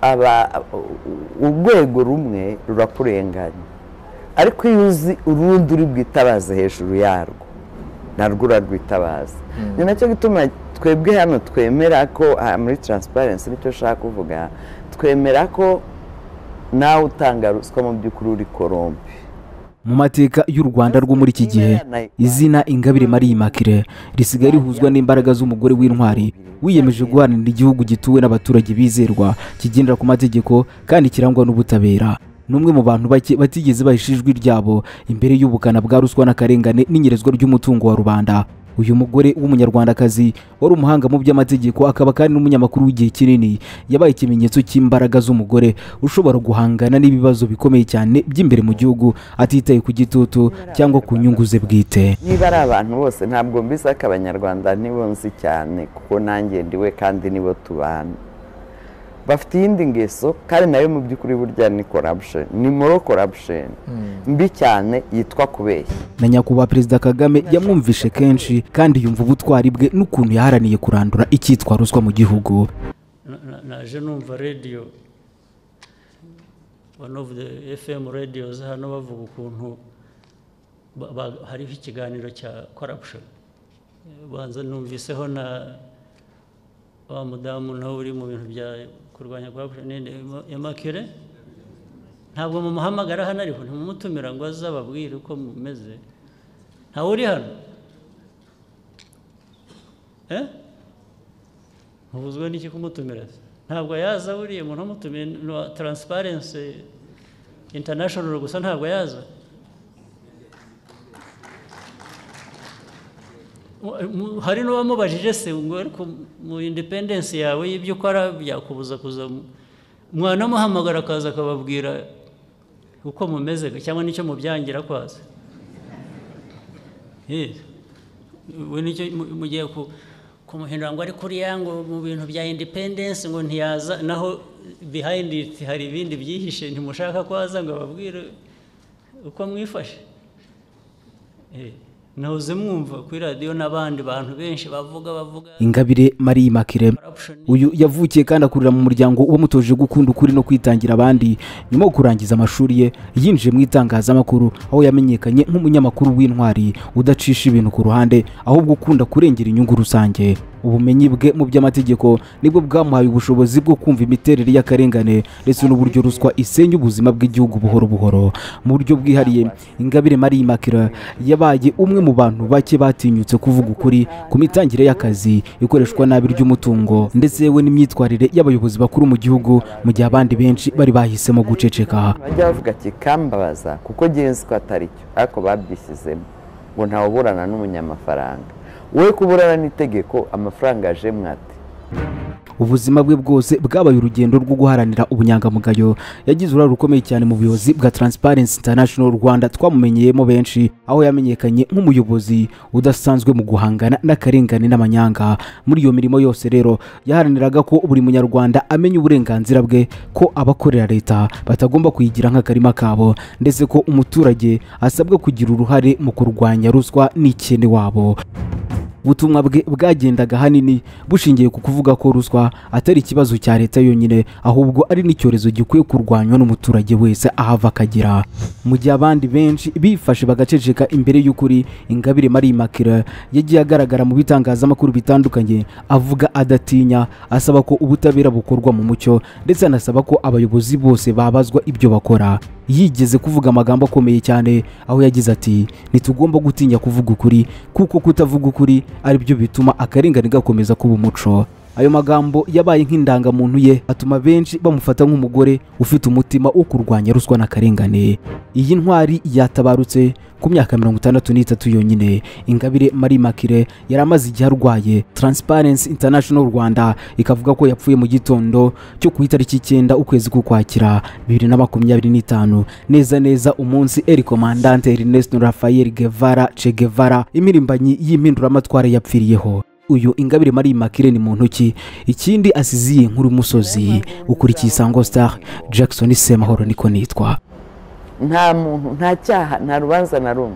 Aba urwego rumwe rurakurenganya, ariko iyo uzi urundi uri bwitabaze hejuru yarwo narwo urarwitabaza. Ni nacyo gituma twebwe hano twemera ko muri Transparency, nicyo nshaka kuvuga, twemera ko nawe utanga ruswa mu by'ukuri uri corrompu. Mu mateka y'u Rwanda rwo muri iki gihe, izina Ingabire Marie Immaculée risigaye rihuzwa n'imbaraga z'umugore w'intwari wiyemeje guharanira igihugu gituwe n'abaturage bizerwa, kigendera ku mategeko kandi kirangwa n'ubutabera. Ni umwe mu bantu bake batigeze bahisha ijwi ryabo imbere y'ubukana bwa ruswa n'akarengane n'inyerezwa ry'umutungo wa rubanda. Uyu mugore w'umunyarwandakazi wari umuhanga mu by'amategeko akaba kandi n'umunyamakuru w'igihe kinini, yabaye ikimenyetso cy'imbaraga z'umugore ushobora guhangana n'ibibazo bikomeye cyane by'imbere mu gihugu atitaye ku gitutu cyangwa ku nyungu ze bwite. Niba ari abantu bose ntabwo mbisa ko abanyarwanda nibo nzi cyane, kuko nanjye ndiwe kandi nibo tubana, bafite iyindi ngeso kandi nayo mu by'ukuri burya ni corruption, ni moral corruption mbi cyane yitwa kubeshya. Na nyakubahwa Perezida Kagame yamwumvishe kenshi kandi yumva ubutwari bwe n'ukuntu yaharaniye kurandura icyitwa ruswa mu gihugu. Naje numva radio, one of the FM radios hano, bavuga ukuntu hariho ikiganiro cya corruption. Banza numviseho na wa mudamu nawe uri mu bintu bya kurwanya corruption, Immaculée, ntabwo mumuhamagara hano ariko ntimumutumira ngo azababwire uko mumeze. Ntawe uri hano, ntubuzwe n'iki kumutumira? Ntabwo yaza buriya umuntu amutumiye. Transparency International gusa ntabwo yaza. Hari n'uwamubajije se ngo ariko mu independence yawe y'ibyo ukora byakubuza kuza? Mwanamuhamagara akaza akababwira uko mumeze cyangwa nicyo mubyangira kwaza. We nicyo mugiye kumuhindura ngo ari kuriya ngo mu bintu bya independence ngo ntiyaza, naho behind it hari ibindi byihishe, ntimushaka kwaza ngo ababwire uko mwifashe. Nahoze mwumva kuri radiyo n'abandi bantu benshi bavuga. Ingabire Marie Immaculée uyu yavukiye kandi akurira mu muryango wamutoje gukunda ukuri no kwitangira abandi. Nyuma yo kurangiza amashuri ye yinjiye mu itangazamakuru, aho yamenyekanye nk'umunyamakuru w'intwari udacisha ibintu ku ruhande ahubwo ukunda kurengera inyungu rusange. Ubumenyi bwe mu by'amategeko nibwo bwamuhaye ubushobozi bwo kumva imiterere y'akarengane ndetse n'uburyo ruswa isenya ubuzima bw'igihugu buhoro buhoro. Mu buryo bwihariye, Ingabire Marie Immaculée yabaye umwe mu bantu bake batinyutse kuvuga ukuri ku mitangire y'akazi, ikoreshwa nabi ry'umutungo ndetse yewe n'imyitwarire y'abayobozi bakuru mu gihugu, mu gihe abandi benshi bari bahisemo guceceka. Bajya bavuga kikambabaza kuko genzi ko atari cyo, ariko babyisizemo ngo ntawuburana n'umunyamafaranga, we kuburana n'itegeko amafaranga aje mwate. Ubuzima bwe bwose bwabaye urugendo rwo guharanira ubunyangamugayo. Yagize uruhare rukomeye cyane mu buyobozi bwa Transparency International Rwanda twamumenyeyemo benshi, aho yamenyekanye nk'umuyobozi udasanzwe mu guhangana n'akarengane n'amanyanga. Muri iyo mirimo yose rero yaharaniraga ko buri munyarwanda amenya uburenganzira bwe, ko abakorera leta batagomba kuyigira nk'akarima kabo, ndetse ko umuturage asabwa kugira uruhare mu kurwanya ruswa n'ikene wabo. Ubutumwa bwe bwagendaga hanini bushingiye ku kuvuga ko ruswa atari ikibazo cya leta yonyine, ahubwo ari n'icyorezo gikwiye kurwanywa n'umuturage wese ahava akagera. Mu gihe abandi benshi bifashe bagaceceka imbere y'ukuri, Ingabire Marie Immaculée yagiye agaragara mu bitangazamakuru bitandukanye avuga adatinya, asaba ko ubutabera bukorwa mu mucyo, ndetse anasaba ko abayobozi bose babazwa ibyo bakora. Yigeze kuvuga amagambo akomeye cyane aho yagize ati: "Ntitugomba gutinya kuvuga ukuri, kuko kutavuga ukuri ari byo bituma akarengane gakomeza kuba umuco." Ayo magambo yabaye nk'indangamuntu ye, atuma benshi bamufata nk'umugore ufite umutima wo kurwanya ruswa n'akarengane. Iyi ntwari yatabarutse ku myaka 63 yonyine. Ingabire Marie Immaculée yari amaze igihe arwaye. Transparency International Rwanda ikavuga ko yapfuye mu gitondo cyo ku itariki 9 ukwezi k'Ukwakira 2025, neza neza umunsi El Comandante Ernesto Rafael Guevara Che Guevara, imirimbanyi y'impinduramatwara, yapfiriyeho. Uyu Ingabire Marie Immaculée ni muntu ki? Ikindi asiziye nkuru musozi. Ukurikiye Isango Star, Jackson Semahoro niko nitwa. Nta muntu, nta cyaha, nta rubanza na rumwe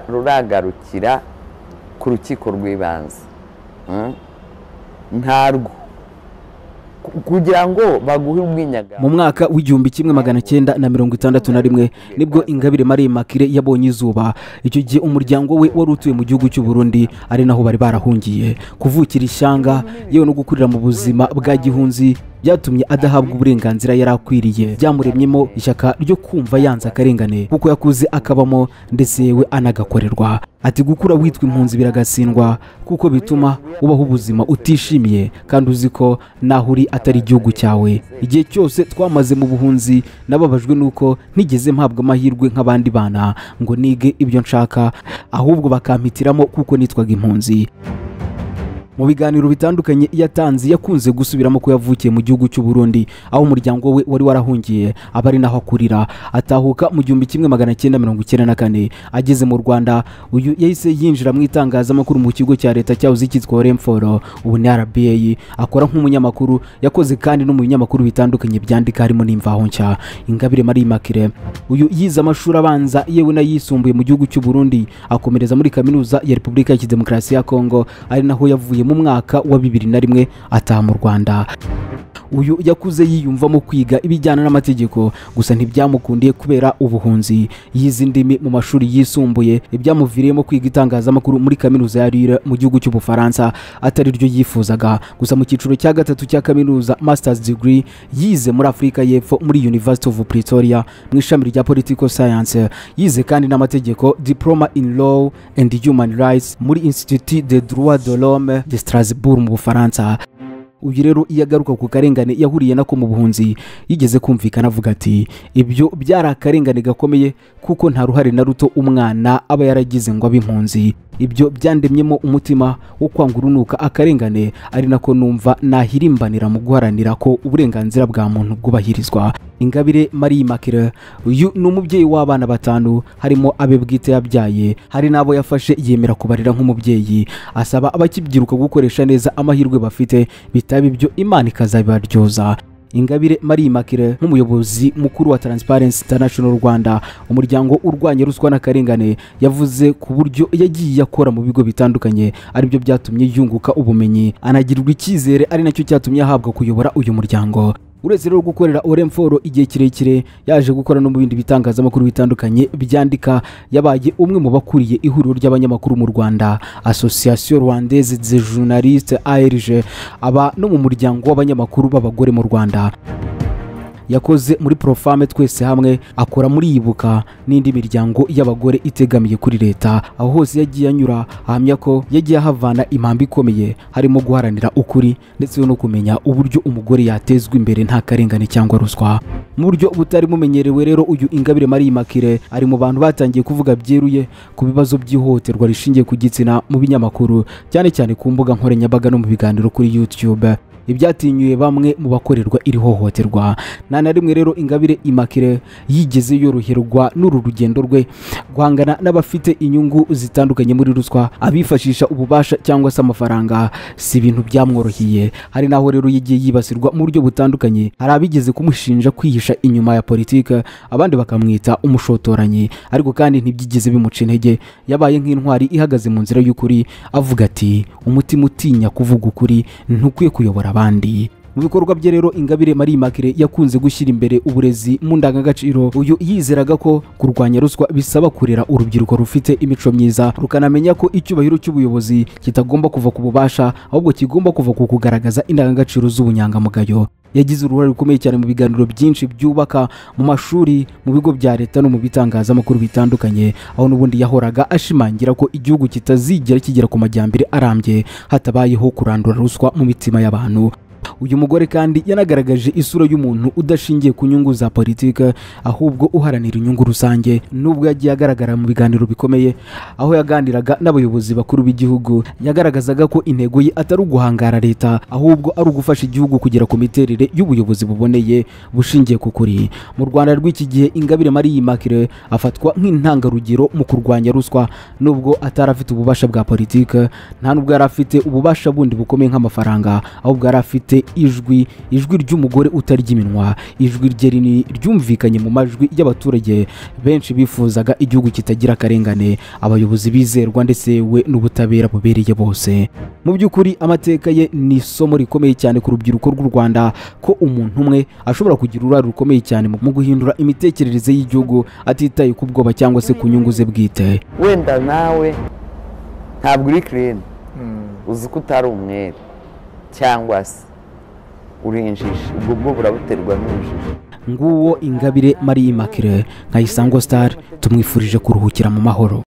ruragarukira ku rukiko rw'ibanze, ntarwo. Kugira ngo baguhe umwinyaga. Mu mwaka w'1961 nibwo Ingabire Marie Immaculée yabonye izuba. Icyo gihe umuryango we wari utuye mu gihugu cy'u Burundi, ari naho bari barahungiye. Kuvukira ishyanga yewe no gukurira mu buzima bwa gihunzi byatumye adahabwa uburenganzira yari akwiriye. Byamuremyemo ishyaka ryo kumva yanze akarengane kuko yakuze akabamo ndetse yewe anagakorerwa. Ati gukura witwa impunzi biragatsindwa kuko bituma ubaho ubuzima utishimiye kandi uzi ko naho uri atari igihugu cyawe. Igihe cyose twamaze mu buhunzi nababajwe nuko ntigeze mpabwa amahirwe nk'abandi bana ngo nige ibyo nshaka, ahubwo bakampitiramo kuko nitwaga impunzi. Mu biganiro bitandukanye yatanze yakunze gusubiramo ko yavukiye mu gihugu cy'u Burundi, aho umuryango we wari warahungiye abari naho akurira. Atahuka mu 1994 ageze mu Rwanda. Uyu yahise yinjira mu itangazamakuru mu kigo cya leta cyahoze cyitwa Remforo, ubu ni RBA. Akora nk'umunyamakuru, yakoze kandi no mu binyamakuru bitandukanye byandika harimo n'Imvaho Nshya. Ingabire Marie Immaculée uyu yize amashuri abanza yewe n'ayisumbuye mu gihugu cy'u Burundi, akomereza muri kaminuza ya Repubulika ya Demokarasi ya Kongo, ari naho yavuye mu mwaka wa 2001 ataha mu Rwanda. Uyu yakuze yiyumvamo kwiga ibijyana n'amategeko, gusa ntibyamukundiye kubera ubuhunzi. Yize indimi mu mashuri yisumbuye, ibyamuviriyemo kwiga itangazamakuru muri kaminuza ya Lille mu gihugu cy'Ubufaransa atari ryo yifuzaga. Gusa mu cyiciro cya gatatu cya kaminuza Masters degree yize muri Afurika y'Epfo muri University of Pretoria mu ishami rya Political Science. Yize kandi n'amategeko Diploma in Law and Human Rights muri Institut des Droits de l'Homme de Strasbourg mu Bufaransa. Uyu rero iyo agaruka ku karengane yahuriye nako mu buhunzi, yigeze kumvikana avuga ati ibyo byari akarengane gakomeye kuko nta ruhare na ruto umwana aba yaragize ngo abe impunzi. Ibyo byandemyemo umutima wo kwanga urunuka akarengane, ari nako numva nahirimbanira mu guharanira ko uburenganzira bwa muntu bwubahirizwa. Ingabire Marie Immaculée uyu ni umubyeyi w'abana batanu, harimo abe bwite yabyaye, hari n'abo yafashe yemera kubarira nk'umubyeyi. Asaba abakibyiruka gukoresha neza amahirwe bafite, bitaba ibyo Imana ikazabibaryoza. Ingabire Marie Immaculée nk'umuyobozi mukuru wa Transparency International Rwanda, umuryango urwanya ruswa n'akarengane, yavuze ku buryo yagiye akora mu bigo bitandukanye, aribyo byatumye yunguka ubumenyi anagirwa icyizere, ari nacyo cyatumye ahabwa kuyobora uyu muryango. Uretse rero gukorera Orinfor igihe kirekire, yaje gukora no mu bindi bitangazamakuru bitandukanye byandika. Yabaye umwe mu bakuriye ihuriro ry'abanyamakuru mu Rwanda, Association Rwandaise des Journalistes ARG, aba no mu muryango w'abanyamakuru b'abagore mu Rwanda. Yakoze muri Profame Twese Hamwe, akora muri Ibuka n'indi miryango y'abagore itegamiye kuri leta. Aho hose yagiye anyura ahamya ko yagiye ahavana impamvu ikomeye, harimo guharanira ukuri ndetse no kumenya uburyo umugore yatezwa imbere nta karengane cyangwa ruswa. Mu buryo butari bumenyerewe rero, uyu Ingabire Marie Immaculée ari mu bantu batangiye kuvuga byeruye ku bibazo by'ihohoterwa rishingiye ku gitsina mu binyamakuru, cyane cyane ku mbuga nkoranyambaga no mu biganiro kuri YouTube, ibyatinyuye bamwe mu bakorerwa iri hohoterwa. Nta na rimwe rero Ingabire Immaculée yigeze yoroherwa n'uru rugendo rwe guhangana n'abafite inyungu zitandukanye muri ruswa, abifashisha ububasha cyangwa se amafaranga, si ibintu byamworoheye. Hari naho rero yagiye yibasirwa mu buryo butandukanye. Hari abigeze kumushinja kwihisha inyuma ya politike, abandi bakamwita umushotoranyi, ariko kandi ntibyigeze bimuca intege. Yabaye nk'intwari ihagaze mu nzira y'ukuri, avuga ati umutima utinya kuvuga ukuri ntukwiye kuyobora abandi. Mu bikorwa bye rero, Ingabire Marie Immaculée yakunze gushyira imbere uburezi mu ndangagaciro. Uyu yizeraga ko kurwanya ruswa bisaba kurera urubyiruko rufite imico myiza, rukanamenya ko icyubahiro cy'ubuyobozi kitagomba kuva ku bubasha, ahubwo kigomba kuva ku kugaragaza indangagaciro z'ubunyangamugayo. Yagize uruhare rukomeye cyane mu biganiro byinshi byubaka mu mashuri, mu bigo bya leta no mu bitangazamakuru bitandukanye, aho n'ubundi yahoraga ashimangira ko igihugu kitazigera kigera ku majyambere arambye hatabayeho kurandura ruswa mu mitima y'abantu. Uyu mugore kandi yanagaragaje isura y'umuntu udashingiye ku nyungu za politike, ahubwo uharanira inyungu rusange. Nubwo yagiye agaragara mu biganiro bikomeye aho yaganiraga n'abayobozi bakuru b'igihugu, yagaragazaga ko intego ye atari uguhangara leta, ahubwo ari ugufasha igihugu kugera ku miterere y'ubuyobozi buboneye bushingiye ku kuri. Mu Rwanda rw'iki gihe, Ingabire Marie Immaculée afatwa nk'intangarugero mu kurwanya ruswa. Nubwo atari afite ububasha bwa politike, nta nubwo yari afite ububasha bundi bukomeye nk'amafaranga, ahubwo yari afite ufite ijwi ry'umugore utarya iminwa, ijwi rye rinini ryumvikanye mu majwi y'abaturage benshi bifuzaga igihugu kitagira akarengane, abayobozi bizerwa ndetse we n'ubutabera bubereye bose. Mu by'ukuri amateka ye ni isomo rikomeye cyane ku rubyiruko rw'u Rwanda, ko umuntu umwe ashobora kugira uruhare rukomeye cyane mu guhindura imitekerereze y'igihugu atitaye ku bwoba cyangwa se ku nyungu ze bwite. Wenda nawe ntabwo uri clean, uzi ko utari umwere cyangwa se uri injiji, ubwo bwo burabuterwa n'ubujiji. Nguwo Ingabire Marie Immaculée nka Isango Star, tumwifurije kuruhukira mu mahoro.